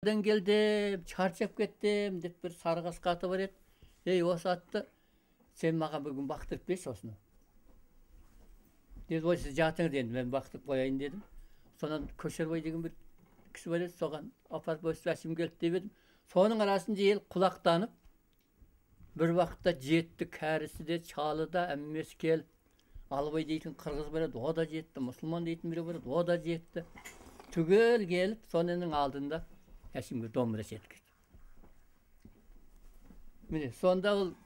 Келдім, шаршап кеттім деп, бір сары қасқа аты бар еді. Ей, осы атты сен маған бүгін бақтырып берші осыны деді. Ой, сіз жатыңыз енді, мен бақтырып қояйын дедім. Сонан Көшербай деген бір кісі бар еді, соған апарып, осы Әшім келді деп едім. Соның арасында ел құлақтанып, бір уақытта жетті, кәрісі де, шалы да, әммесі келіп. Алыбай дейтін қырғыз бар еді, о да жетті, мұсылман дейтін біреу бар еді, о да жетті. Түгел келіп, сонының алдында Әшімге домбыра шерткізді. Міне, сонда ол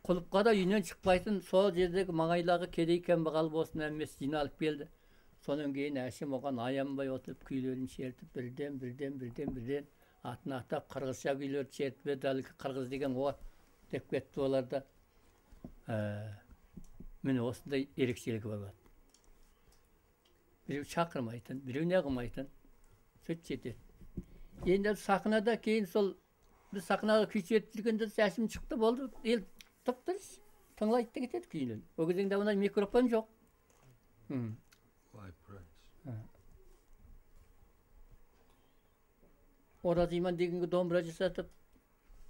құлыпқа да үйінен шықпайтын, сол жердегі маңайдағы кедей кембағал болсын, әммесі жиналып келді. Сонан кейін Әшім оған аянбай отырып күйлерін шертіп, бірден бірден бірден бірден атын атап, қырғызша күйлерді шертіп еді. Әлгі қырғыз деген о деп кетті олар да. Міне, осындай ерекшелігі бар. Біреу шақырмайтын, біреу не қылмайтын, сөйтіп жетеді. Енді сахнада кейін сол біз сахнаға күй шертіп жүргенде Әшім шықты, болды, ел тып тыныш тыңлайды да кетеді күйінен. Ол кезеңде мына микрофон жоқ. Ораз Иман дегенге домбыра жасатып,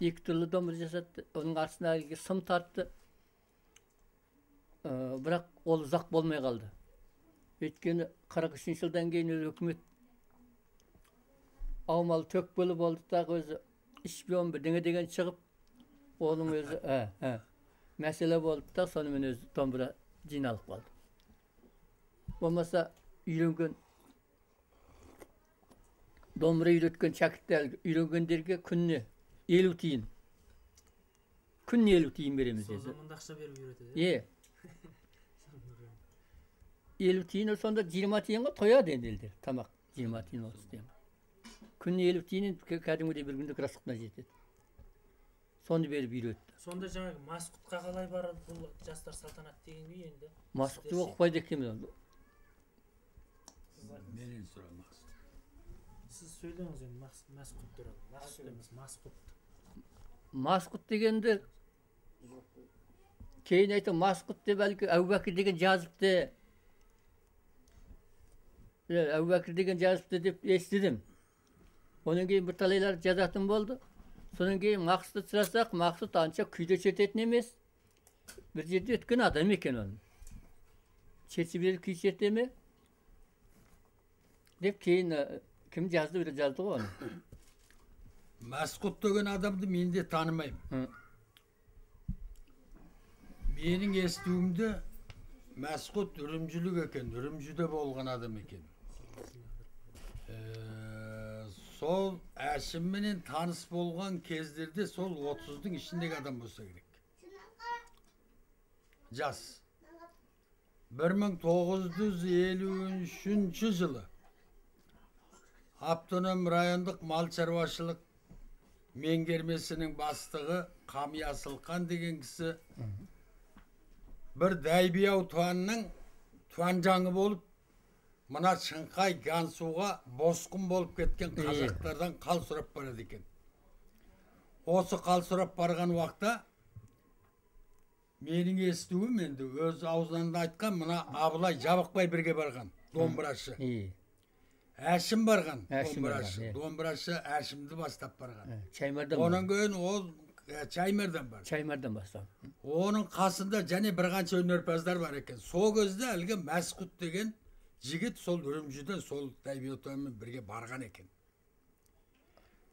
екі түрлі домбыра жасатты, оның астына әлгі сым тартты. Бірақ ол ұзақ болмай қалды, өйткені 43-жылдан кейін өзі үкімет аумалы төкпелі болды, дағы өзі шпион бірдеңе деген шығып, оның өзі мәселе болды да, сонымен өзі домбыра жиналып қалды. Болмаса үйренген, домбыра үйреткен шәкірттер, үйренгендерге күніне 50 тиын, күніне 50 тиын береміз Сол деді. Заманда ақша беріп үйретеді? Е, 50 тиын, сонда 20 тиынға тояды енді елдер тамақ, 20 тиын, 30 тиын. Күніне 50 тиын кәдімгідей бір күндік расходына жетеді. Соны беріп үйретті. Сонда жаңағы Масқұтқа қалай барады бұл «Жастар салтанат» деген күй енді? Масқұтты Сіздерше? оқыпайды екенмін. Сіз айтыңыз. Менен сұра, Мақсұт. Сіз сөйлеңіз енді Масқұт туралы. Мақсұт емес, Масқұт. Масқұт дегенді кейін айтты, Масқұт деп әлгі Әубәкір деген жазыпты. Әубәкір деген жазыпты деп естідім. Одан кейін бірталайлар жазатын болды. Содан кейін Мақсұтты сұрасақ, Мақсұт анша күйде шертетін емес. Бір жерде өткен адам екен оның. Шертіп беріп күй шерте ме? Деп кейін кім жазды, біреу жазды ғой оны. Мәсқұт деген адамды мен де танымаймын. Менің естуімде, Мәсқұт үрімжілік екен, Үрімжіде болған адам екен. Сол Әшімменен таныс болған кездерде сол 30-дың ішіндегі адам болса керек. Жас. 1953 жылы автоном райондық мал шаруашылық меңгермесінің бастығы Қами Асылқан деген кісі бір Дәйбияу туанның туанжаңы болып, мына Шыңқай, Гансуға босқын болып кеткен қазақтардан қал сұрап барады екен. Осы қал сұрап барған уақытта, менің естуім енді, өз аузынан да айтқан, мына Абылай Жабықбай бірге барған, домбырашы. Әшім барған, Әшім барған, домбырашы. Домбырашы Әшімді бастап барған. Шаймардан. Онан кейін ол Шаймардан бар. Шаймардан бастап. Оның қасында және бір қанша өнерпаздар бар екен. Сол кезде әлгі Мәсқұт деген жігіт сол Үрімжіден сол Дәйбиотанмен бірге барған екен.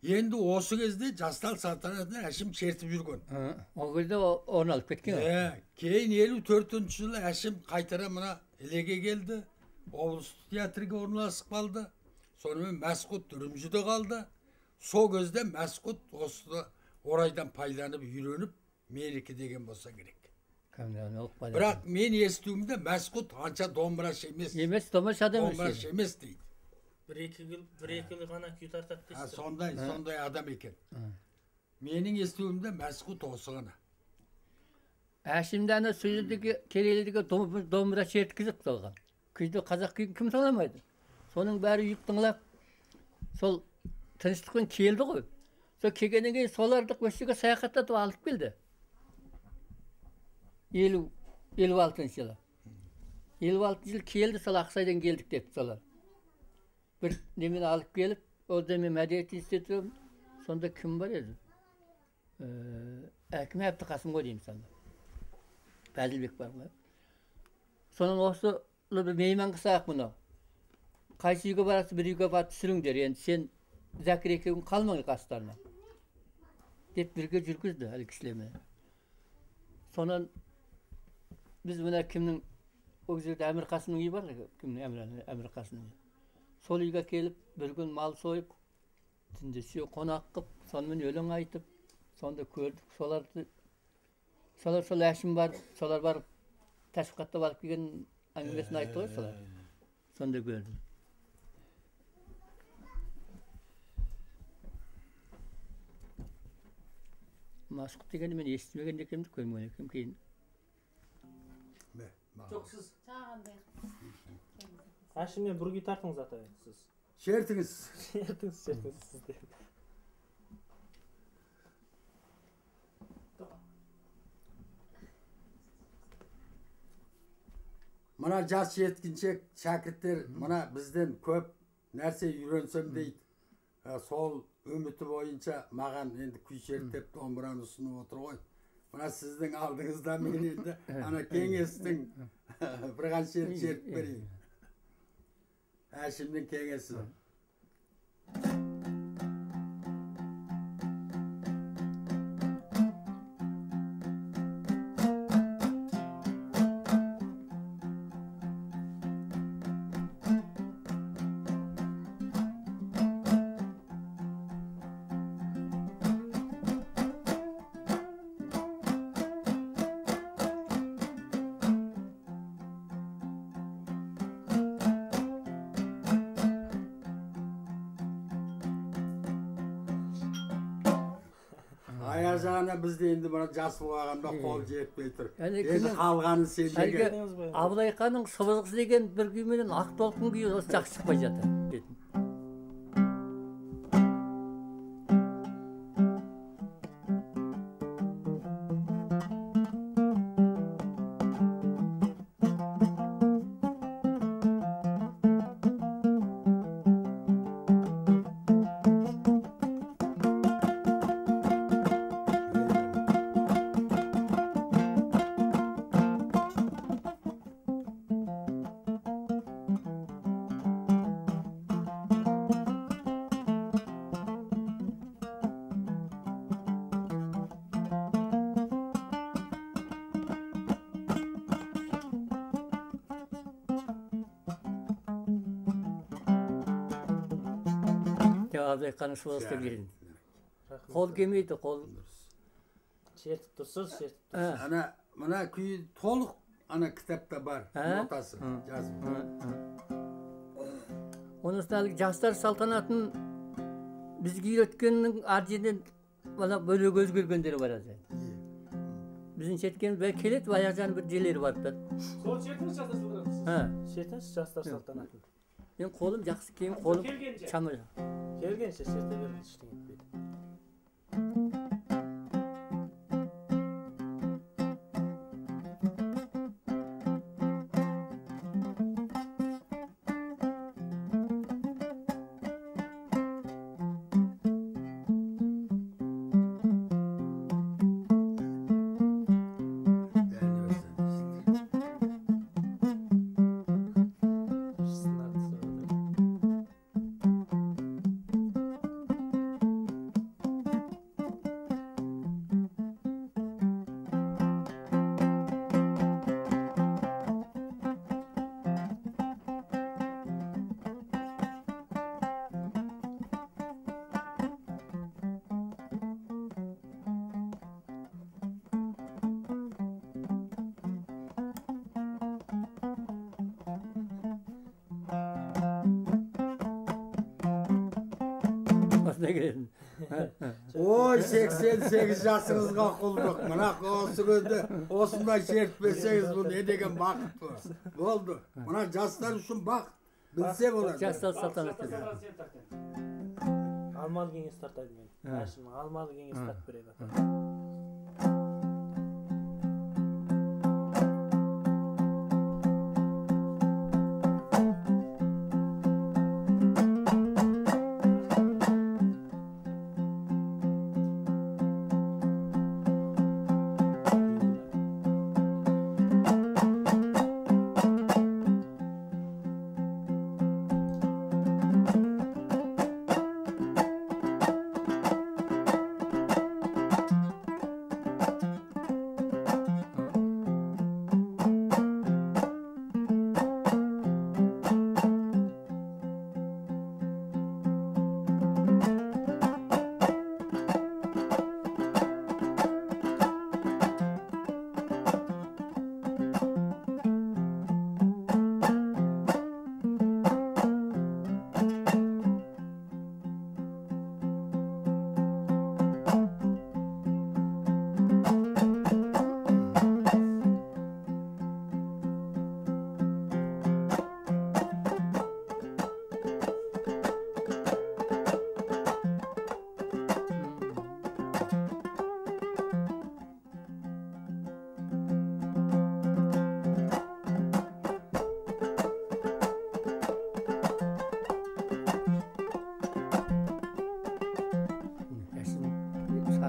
Енді осы кезде «Жастар салтанатын» Әшім шертіп жүрген. Ол кезде орын алып кеткен. Кейін 54-жылы Әшім қайтара мына Ілеге келді, облыстық театрге орналасып қалды. Сонымен Мәсқұт Үрімжіде қалды. Сол кезде Мәсқұт осы орайдан пайдаланып үйреніп, менікі деген болса керек. Бірақ мен естуімде, Мәсқұт анша домбырашы емес. Емес, домбырашы адам емес. Домбырашы емес дейді. Бір екі жыл, бір екі жыл ғана күй тартады дейсіз. Сондай адам екен. Менің естуімде, Мәсқұт осы ғана. Әшімді ана сол жердегі Керейлідегі домбыра шерткізіп салған. Күйді, қазақ күйін кім таламайды? Соның бәрі үйіп тыңлап, сол тыныштықпен келді ғой. Сол келгеннен кейін соларды осы жерге саяхаттатып алып келді. 56-жылы. 56-жылы келді, сол Ақсайдан келдік деп солар. Бір немен алып келіп, Orada мен мәдениет институты, сонда кім бар еді? Әкім Әбдіқасым ғой деймін сонда. Бәділбек бар ғой. Сонан осы бір мейман қылсақ мынау. Қайсы үйге барасыз, бір үйге барып түсіріңдер. Енді сен Зәкір екеуің қалмаңдар қастарына деп бірге жүргізді әлгі кісілермен. Сонан біз мына кімнің, ол жерде Әмір Қасымның үйі бар ғой, кімнің Әмір Қасымның үйі. Сол үйге келіп, бір күн мал сойып, түнде қонақ қып, сонымен өлең айтып, сонда көрдік. Соларды, солар сол Әшім барып, солар барып, Ташқатта барып келген әңгімесін айтты ғой солар. Сонда көрдім. Масқұт дегенді мен естімеген де екенмін, көрмеген екенмін кейін. Жоқ, сіз Әшіммен бір күй тартыңыз ата сіз. Шертіңіз. Шертіңіз, шертіңіз сіз де. Мына жас жеткіншек шәкірттер мына бізден көп нәрсе үйренсем дейді. Сол үміті бойынша маған енді күй шерттеп домбыраны ұсынып отыр ғой. Мына сіздің алдыңызда мен енді ана кеңестің бір қанша шертіп берейін. Әшімнің кеңесі. Аяжағына бізде енді мына жас болғанда қол жетпей тұр. Енді қалғаны сендерге. Абылайханның сыбызғысы деген бір күйменен ақ толқын күйі осы жақсы шықпай жатыр. Абылайханның сыбызғысы деген. Қол келмейді, қол. Шертіп тұрсыз, шертіп тұрсыз. Ана мына күй толық ана кітапта бар, нотасы жазып. Оның үстіне әлгі жастар салтанатын бізге үйреткеннің ар жерінен мына бөлек өзгергендері бар әзір. Біздің шерткеніміз бәрі келеді, аяқ жағында бір жерлері бар да. Сол шертіңіз жастар салтанатын. Шертіңіз жастар салтанатын. Мен қолым жақсы, кейін қолым шама. Келгенше шерте беріңіз, ештеңе етпейді. Ой, 88 жасыңызға құлдық. Мына осы күнде осындай шертпесеңіз, бұл не деген бақыт бұл. Болды. Мына жастар үшін бақыт. Білсе болады. Жастар салтанаты. Алмалы кеңес тартайды мен. Әшім, алмалы кеңес тартып береді.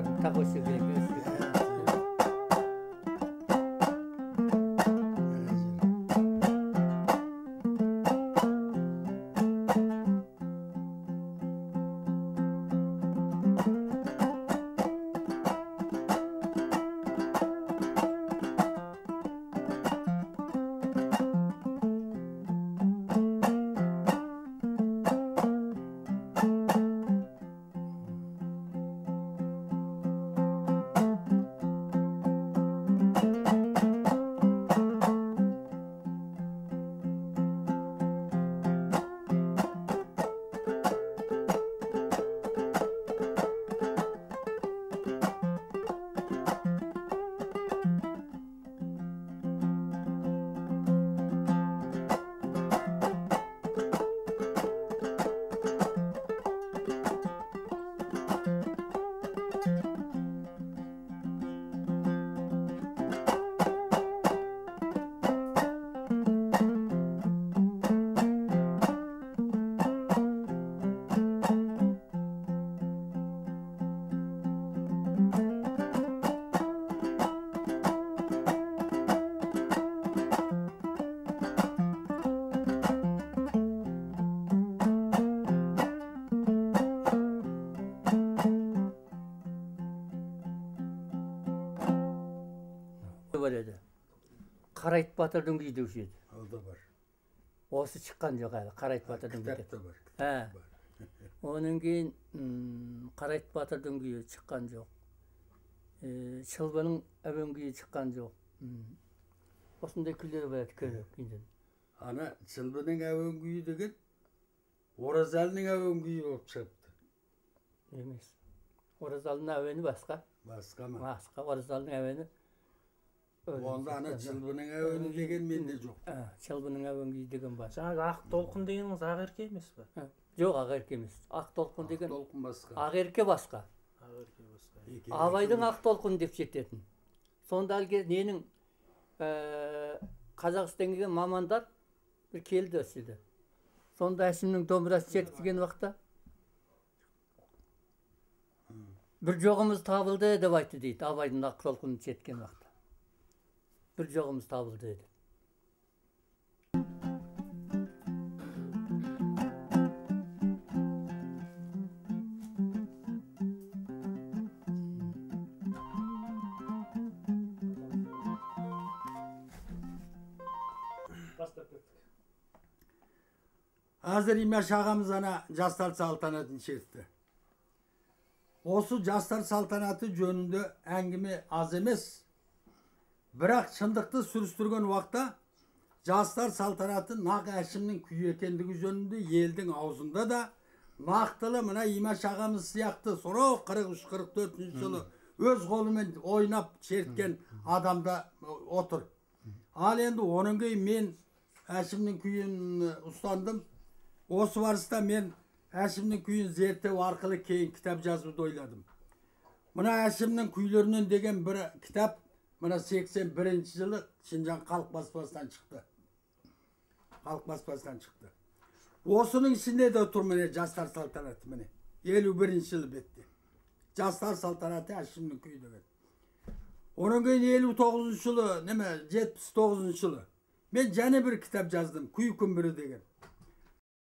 Тағы тағы осы керек. Бар еді. Қарайт батырдың күйі деуші еді. Ол да бар. Осы шыққан жоқ әлі, Қарайт батырдың күйі. Кітапта бар. Онан кейін Қарайт батырдың күйі шыққан жоқ. Шылбының әуен күйі шыққан жоқ. Осындай күйлер бар еді көбірек. Ана Шылбының әуен күйі деген Оразалының әуен күйі болып шығыпты. Емес. Оразалының әуені басқа. Басқа ма? Басқа. Оразалының әуені. Онда ана Шылбының әуені деген менде жоқ. Шылбының әуен күйі деген бар. Жаңағы ақ толқын дегеніңіз Ақерке емес пе? Жоқ, Ақерке емес. Ақ толқын деген Ақ толқын басқа. Ақерке басқа. Ақерке басқа. Абайдың ақ толқыны деп шертетін. Сонда әлгі ненің Қазақстанға келген мамандар бір келді осы жерде. Сонда Әшімнің домбырасын шерткен уақытта бір жоғымыз табылды деп айтты дейді, Абайдың ақ толқынын шерткен уақытта. Бір жоғымыз табылды деді. Бастап кеттік. Қазір Имаш ағамыз ана жастар салтанатын шертті. Осы жастар салтанаты жөнінде әңгіме аз емес. Бірақ шындықты сүрістірген уақытта жастар салтанаты нақ Әшімнің күйі екендігі жөнінде елдің аузында да нақтылы мына Имаш ағамыз сияқты сонау 43-44 жылы өз қолымен ойнап шерткен адамда отыр. Ал енді оның кейін мен Әшімнің күйін ұстандым. Осы барыста мен Әшімнің күйін зерттеу арқылы кейін кітап жазуды ойладым. Мына Әшімнің күйлерінен деген бір кітап мына 81 жылы Шынжаң халық баспасынан шықты. Халық баспасынан шықты. Осының ішінде де тұр міне жастар салтанаты міне. 51 жылы бетте. Жастар салтанаты Әшімнің күйі деген. Оның кейін 59 жылы, неме 79 жылы мен және бір кітап жаздым, Күй күмбірі деген.